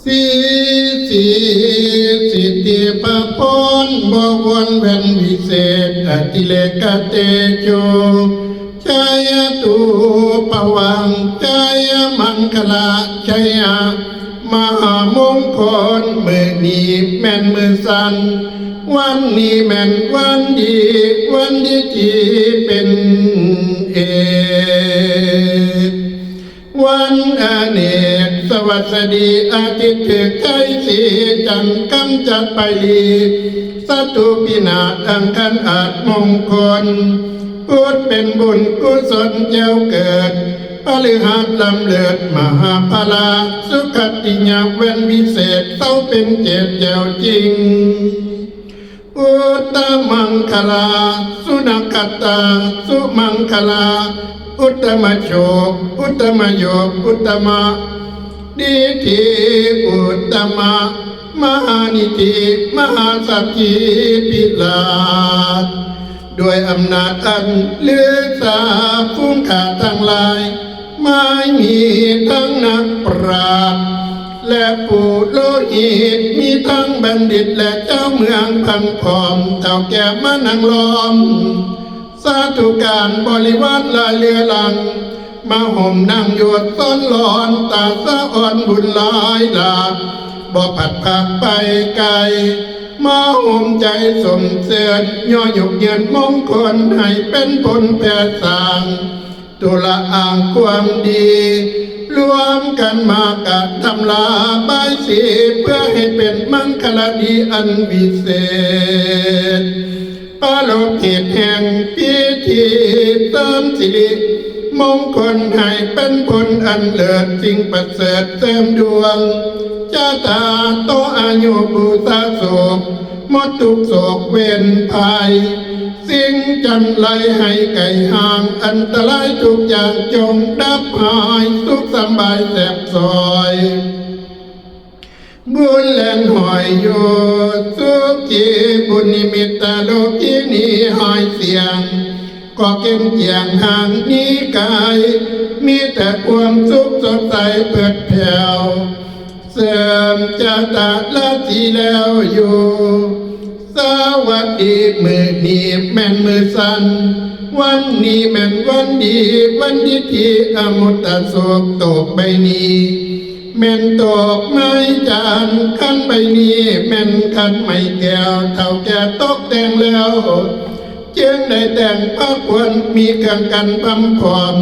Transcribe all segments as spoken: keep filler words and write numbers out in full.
สีสีสิทธิพระพรบวรแว่นวิเศษอติเลกเตโช ชยตูปวังชยมังคลาชยมหามงคล มื้อนี้แม่นมื้อสัน วันนี้แม่นวันดี วันดีที่เป็นเอก วันอเนกสวัสดีอาทิตย์ถืกชัยสีจันทร์กำจัดไปลี ศัตรูพินาศอังคารอาจมงคล พุธเป็นบุญกุศลแจ้วเกิด พฤหัสลำเลิศมหาพลา สุขติยาแว่นวิเศษเสาเป็นเจตแจ้วจริง อุตมังคลา สุนักขตา สุมังคลา อุตมโชค อุตมโยค อุตมะ ดีทีอุตมะ มหานิธิ มหาสัพพีพิลาช ด้วยอำนาจอันลือสา ฝูงข้าทั้งหลาย ไม่มีทั้งนักปราชญ์และปุโรหิต มีทั้งบัณฑิตและเจ้าเมืองพังผอม เฒ่าแก่มานั่งล้อม สาธุการบริวารหลายเรือหลัง มาห่มนั่งโยดซ้อนหลอน ตาสะอ่อนบุญหลายหลาก บ่ผัดพรากไปไกล มาห่มใจสมเสริญ ย่อยกเยินมงคล ให้เป็นผลแผ่สร้าง ตุลาอ่างความดี รวมกันมากระทำลาบายสี เพื่อให้เป็นมังคลดีอันวิเศษ ปรารภเหตุแห่งพิธีเสริมสิริมงคล ให้เป็นผลอันเลิศ สิ่งประเสริฐเสริมดวงชะตา ต่ออายุบูชาโศก หมดทุกข์โศกเวรภัย สิ่งจันไรให้ไกลห่าง อันตรายทุกอย่างจงดับหาย สุขสำบายแสบสอย บุญแล่นหอยอยู่ สุขีบุญนิมิตตาโลกินีหอยเสียง ก็เก่งเจียงห่างหนี้ไกล มีแต่ความสุขสดใสเปิดแผ่ว เสริมชะตาราศีแล้วอยู่ สวัสดีมื้อนี้แม่นมื้อสัน วันนี้แม่นวันดี วันดีที่อมตะโชคตกใบนี้ แม่นตกไม้จันทร์ คันใบนี้แม่นคันไม้แก้ว เฒ่าแก่ตกแต่งแล้ว จึงได้แต่งพระควรมีเครื่องกันพำพร้อม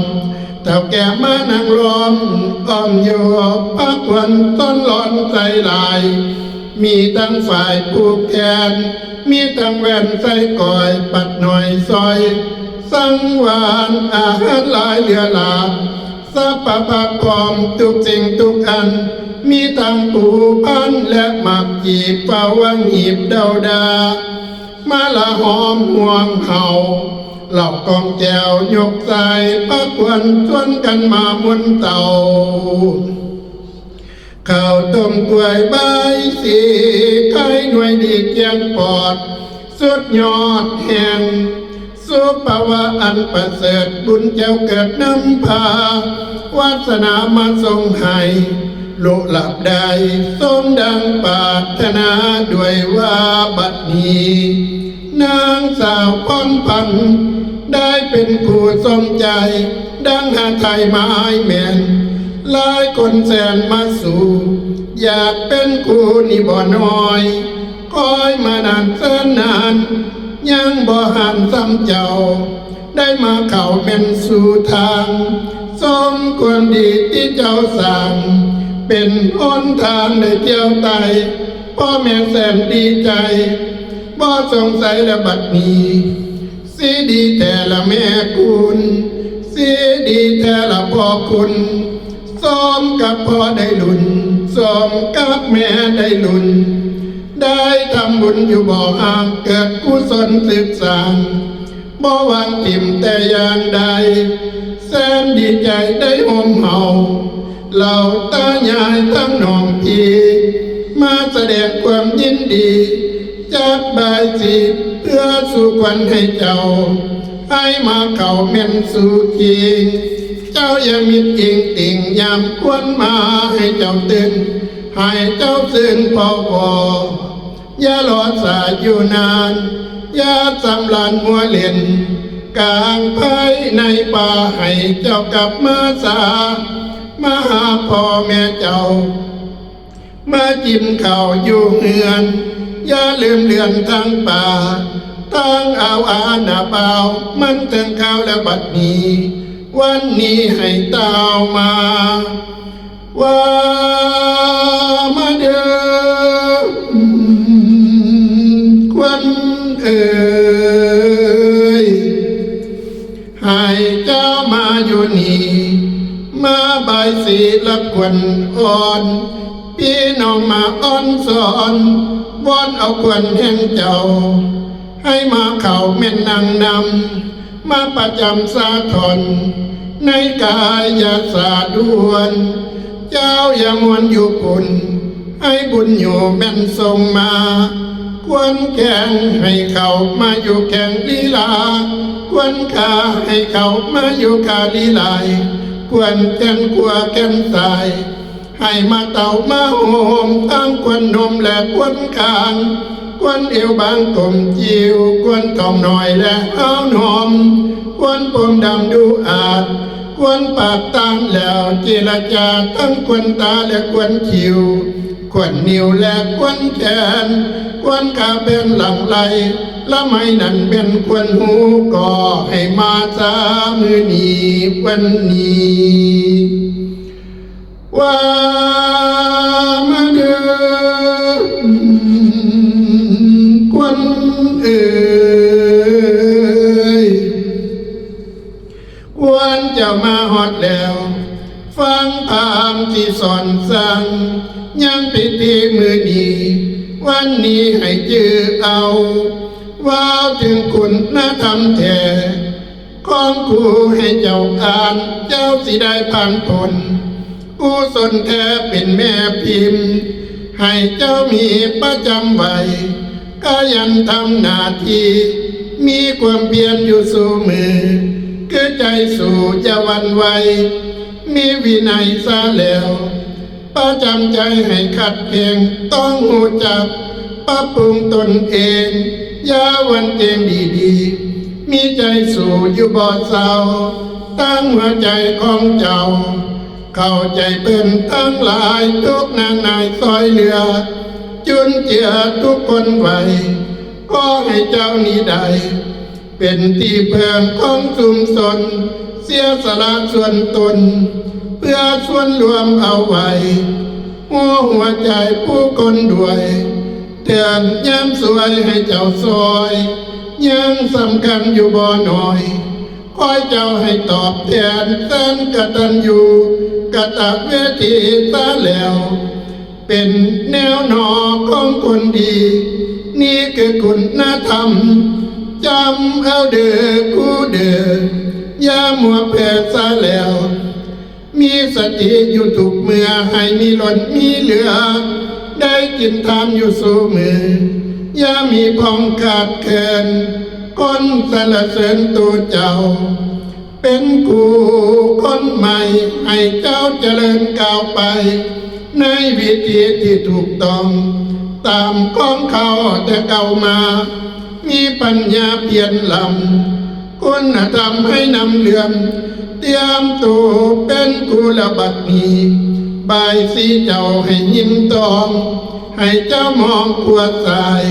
เฒ่าแก่มานั่งล้อมอ้อมโยบ พระควรต้อนร้อนใจหลาย มีทั้งฝ่ายผูกแขน มีทั้งแว่นใส่ก้อย ปัดหน่อยซอย สังวานอาหารหลายเหลือหลาก สัพพะพร้อมทุกสิ่งทุกอัน มีทั้งผูพันและหมากจีบ เฝ้าวังหีบเดาดา มาละหอมห่วงเฮา เหล่ากองแก้วยกใส่ พระควรชวนกันมามนเตา ข้าวต้มกล้วยใบายสี ไข่หน่วยดีเกียงปอด สุดยอดแห่ง สุภาวะอันประเสริฐ บุญแก้วเกิดนำพา วาสนามาส่งให้ ลุลับได้สมดังปรารถนา ด้วยว่าบัดนี้ นางสาวพรพันธ์ ได้เป็นผู้สมใจ ดังหาไทยไม้แม่น หลายคนแสนมาสู่ อยากเป็นคู่นี่บ่น้อย คอยมานานแสนนาน ยังบ่หันซ้ำเจ้า ได้มาเข้าแม่นสู่ทาง สมควรดีที่เจ้าสร้าง เป็นหนทางได้เที่ยวไต่ พ่อแม่แสนดีใจ บ่สงสัยละบัดนี้ สีดีแท้ละแม่คุณ สีดีแท้ละพ่อคุณ สมกับพ่อได้รุ่น สมกับแม่ได้รุ่น ได้ทำบุญอยู่บ่ห่าง เกิดกุศลสืบสาน บ่วางถิ่มแต่อย่างใด แสนดีใจได้โฮมเฮา เหล่าตายายทั้งน้องพี่ มาแสดงความยินดี จัดบายสีเพื่อสู่ขวัญให้เจ้า ให้มาเข้าแม่นสู่คิง เจ้าอย่ามิดอิงติ่งยามควรมาให้เจ้าตื่น ให้เจ้าซื่นพอวอ อย่ารอสาอยู่นาน อย่าสำราญมัวเล่น กลางไพรในป่า ให้เจ้ากลับมาสา มาหาพ่อแม่เจ้า มากินข้าวอยู่เฮือน อย่าลืมเลือนทางป่า ทางอ่าวอาหน้าบ่าว มันถึงคราวแล้วบัดนี้ วันนี้ให้เต้ามา ว่ามาเด้อ ควันเอ่ย ให้เจ้ามาอยู่นี่ มาบายสีรับควันอ่อน พี่น้องมาอ้อนสอน วอนเอาควันแห่งเจ้า ให้มาเข้าแม่นนางนำ มาประจำสาธร ในกายาสาด่วน เจ้าอย่ามวนอยู่พุ้น ให้บุญอยู่แม่นส่งมา ควันแข้งให้เขามาอยู่แข้งลีลา ควันขาให้เขามาอยู่ขาลีลาย ควันแขนขวาแขนซ้าย ให้มาเต้ามาโฮม ทั้งควันหนมและควันคาง ควันเอวบางกลมจิ๋ว ควันท้องน้อยและอ้าวหนอม ควันผมดำดูอาด ควันปากตามแล้วเจรจา ทั้งควันตาและควันคิ้ว ควันนิ้วและควันแขน ควันขาเป็นหลั่งไหล ละไมนั้นเป็นควันหู ก็ให้มาสามื้อนี้วันนี้ ว่ามาเด้อ ควันเอ่ย ควันเจ้ามาฮอดแล้ว ฟังพราหมณ์ที่สอนสั่ง ยังพิธีมื้อนี้ วันนี้ให้จื้อเอา ว่าถึงคุณธรรมแท้ ของครูให้เจ้าอ่าน เจ้าสิได้ผ่านพ้น กุศลแท้เป็นแม่พิมพ์ ให้เจ้ามีประจำไว้ ขยันทำหน้าที่ มีความเพียรอยู่สู่มือ คือใจสู้อย่าหวั่นไหว มีวินัยซะแล้ว ประจำใจให้ขัดเพ่ง ต้องรู้จักปรับปรุงตนเอง อย่าหวั่นเกรงดีๆ มีใจสู้อยู่บ่เศร้า ตั้งหัวใจของเจ้า เข้าใจเพิ่นทั้งหลาย ทุกนางนายซอยเหลือ จุนเจือทุกคนไหว ขอให้เจ้านี้ได้ เป็นที่เพิ่งของชุมชน เสียสละส่วนตน เพื่อส่วนรวมเอาไว้ หัวหัวใจผู้คนด้วย เตือนย้ำสวยให้เจ้าซอย ยังสำคัญอยู่บ่น้อย คอยเจ้าให้ตอบแทนแสนกตัญญูกตเวทีซะแล้ว เป็นแนวนอของคนดี นี่คือคุณธรรม จำเอาเด้อครูเด้อ อย่ามัวเพ้อซะแล้ว มีสติอยู่ทุกเมื่อ ให้มีล้นมีเหลือ ได้กินทานอยู่สู่มือ อย่ามีพร่องขาดเขิน คนสรรเสริญตัวเจ้า เป็นครูคนใหม่ ให้เจ้าเจริญก้าวไป ในวิถีที่ถูกต้อง ตามของเขาแต่เก่ามา มีปัญญาเพียรลำ คุณธรรมให้นำเรื่อง เตรียมตัวเป็นครูระบัดนี้ บายสีเจ้าให้ยินตอง ให้เจ้ามองขวดสาย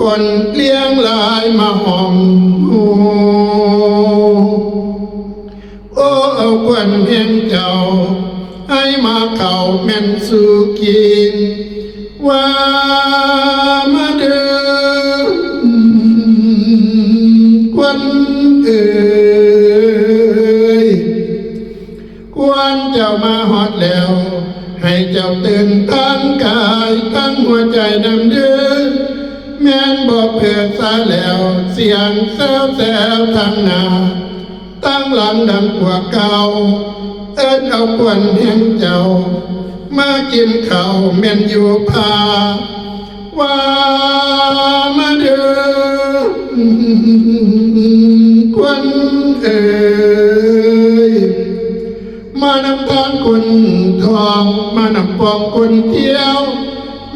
คนเลี้ยงหลายมาห้องหู โอ้ เอาควันแห่งเจ้า ให้มาเข้าแม่นสู่กิน ว่ามาเด้อ ควันเอ่ย ควันเจ้ามาฮอดแล้ว ให้เจ้าตื่นทั้งกายทั้งหัวใจนำเด้อ แม่นบ่เพ้อซะแล้ว เสียงแซวๆ ทางหน้า ทางหลังดังกว่าเก่า เอิ้นเอาควันแห่งเจ้า มากินข้าวแม่นอยู่พา ว่ามาเด้อ ควันเอ่ย มานำทางคนทอง มานำ ของคนเที่ยว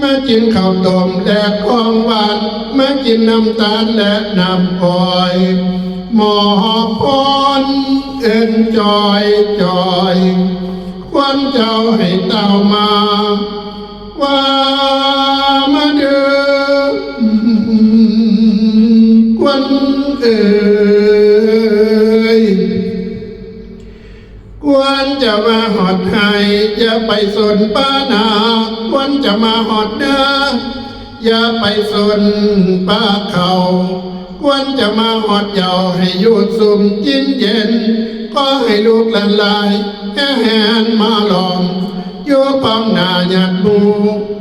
มากินข้าวต้มและของหวาน มากินน้ำตาลและน้ำอ้อย มอบพรเอิ้นจอยจอย ควรเจ้าให้เต้ามา ว่ามาเด้อ ควรเอ๋ย ควรจะมาฮอดไฮ่ อย่าไปสนป่านา ควรจะมาฮอดนา อย่าไปสนป่าเขา ควรจะมาฮอดเหย้า ให้อยู่ซุ่มกินเย็น ขอให้ลูกหลานหลาย แห่แหนมาล้อม อยู่พร้อมหน้าญาติหมู่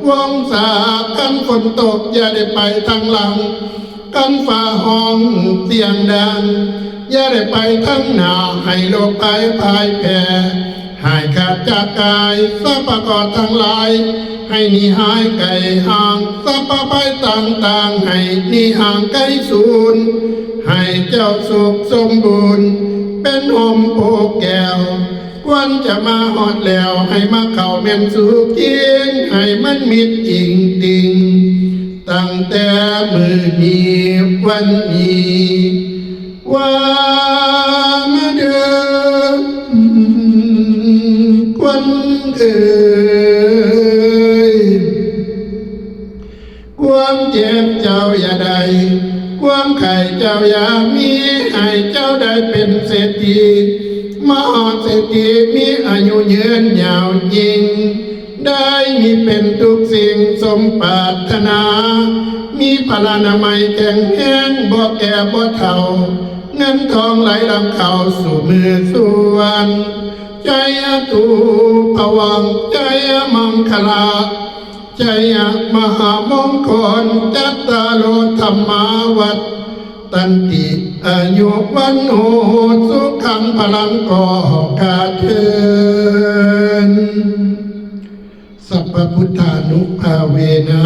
วงศา คันฝนตก อย่าได้ไปทางหลัง คันฟ้าฮ้องเสียงดัง อย่าได้ไปทางหน้า ให้โรคภัยพ่ายแพ้ หายขาดจากกาย สรรพเคราะห์ทั้งหลาย ให้หนีหายไกลห่าง สรรพภัยต่างๆ ให้หนีห่างไกลสูญ ให้เจ้าสุขสมบูรณ์ เป็นฮ่มโพธิ์แก้ว ควรจะมาฮอดแล้ว ให้มาเข้าแม่นสู่คิง ให้มันมิดอิงติง ตั้งแต่มื้อนี้วันนี้ ว่ามาเด้อ ควรเอ๋ย ความเจ็บเจ้าอย่าได้ ความไข้เจ้าอย่ามี ให้เจ้าได้เป็นเศรษฐี มหาเศรษฐี มีอายุยืนยาวยิ่ง ได้มีเป็นทุกสิ่งสมปรารถนา มีพลานามัยแข็งแรง บ่แก่บ่เฒ่า เงินทองไหลหลั่งเข้าสู่มือสู่วัน ชัยยะถูปวังค์ ชัยยะมังคละ ชัยยะมหามงคล จัตตาโรธัมมาวัฏฏันติ อายุวัณโณ สุขังพลัง ก็ข้าเทิน สัพพพุทธานุภาเวนะ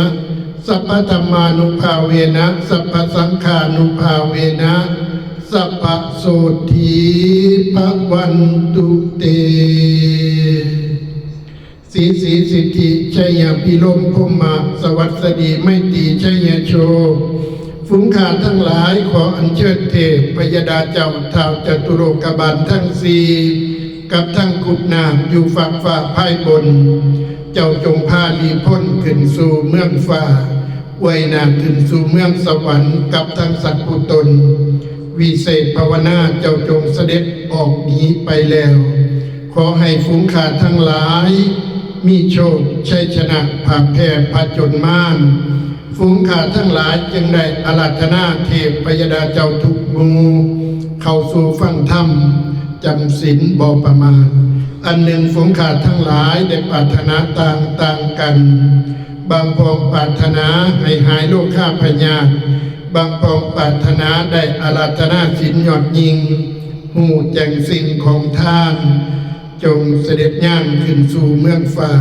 สัพพธัมมานุภาเวนะ สัพพสังฆานุภาเวนะ สัพพะโสตถีภะวันตุเต สีสีสิทธิชัยยะพิรมพรหมะ สวัสดีไมตรีชัยยะโชค ฝูงข้าทั้งหลาย ขออัญเชิญเทพพยดาเจ้า ท้าวจตุโลกบาลทั้งสี่ กับทั้งกุฎนาคอยู่ฟากฟ้าภายบน เจ้าจงพาหลีพ้นขึ้นสู่เมืองฟ้า อวยหน้าขึ้นสู่เมืองสวรรค์ กับทั้งสัตว์ผู้ตน วิเศษภาวนา เจ้าจงเสด็จออกหนีไปแล้ว ขอให้ฝูงข้าทั้งหลาย มีโชคชัยชนะ ผ่าแพ้ผจญมาร ฝูงข้าทั้งหลายจึงได้อาราธนาเทพพยดาเจ้าทุกหมู่ เข้าสู่ฟังธรรม จำศีลบ่ประมาท อันหนึ่งฝูงข้าทั้งหลายได้ปรารถนาต่างๆกัน บางพองปรารถนาให้หายโรคาพยาธิ บางพองปรารถนาได้อาราธนาศีลยอดยิ่ง ฮู้แจ้งสิ่งของทาน จงเสด็จย่างขึ้นสู่เมืองฟ้า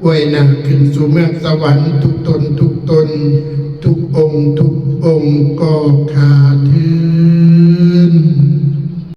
อวยหน้าขึ้นสู่เมืองสวรรค์ทุกตนทุกตน ทุกองค์ทุกองค์ ก็ข้าเทิน